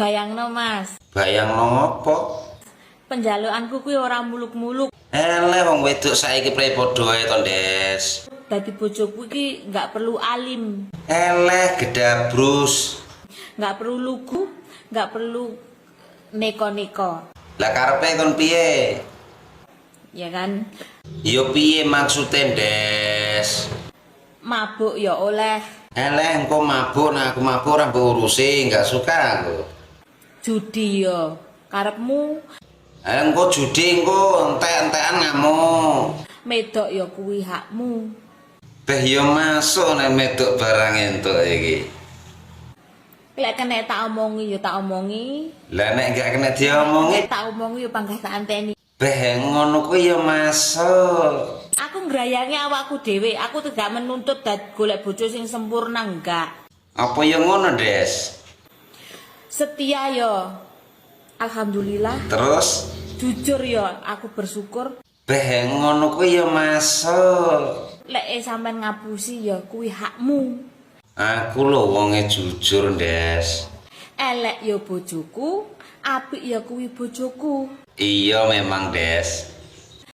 Bayangno, Mas. Bayangno ngopo? Penjalukanku kuwi ora muluk-muluk. Eleh, wong wedok saiki prei padha ae to, Des. Dadi bojoku iki nggak perlu alim, Eleh, gedabrus. Nggak perlu lugu, nggak perlu neko-neko. Lah, karepe kon piye? Ya kan? Ya piye maksude, Des? Mabuk ya oleh, Eleh, engko mabuk, nah aku mabuk ora mbok urusi, enggak suka aku. Judi ya karepmu, Eh, engko judi engko entek-entekan ngamuk. Medok ya kuwi hakmu. Beh, ya masuk nek medok barang entuk iki. Lek kena tak omongi ya tak omongi, Lah, nek enggak kena diomongi, nek tak omongi ya panggah tak anteni. Beh, ngono kuwi ya masuk. Aku ngrayangi awakku dhewe, aku tidak menuntut dat golek bojo sing sempurna, enggak. Apa ya ngono, Des? Setia yo. Alhamdulillah, Terus jujur yo aku bersyukur. Beh, ngono kuwi ya masuk. Lek sampean ngapusi ya kuwi hakmu. Aku lho wonge jujur, Des. Elek ya bojoku, apik ya kuwi bojoku. Iya memang, Des.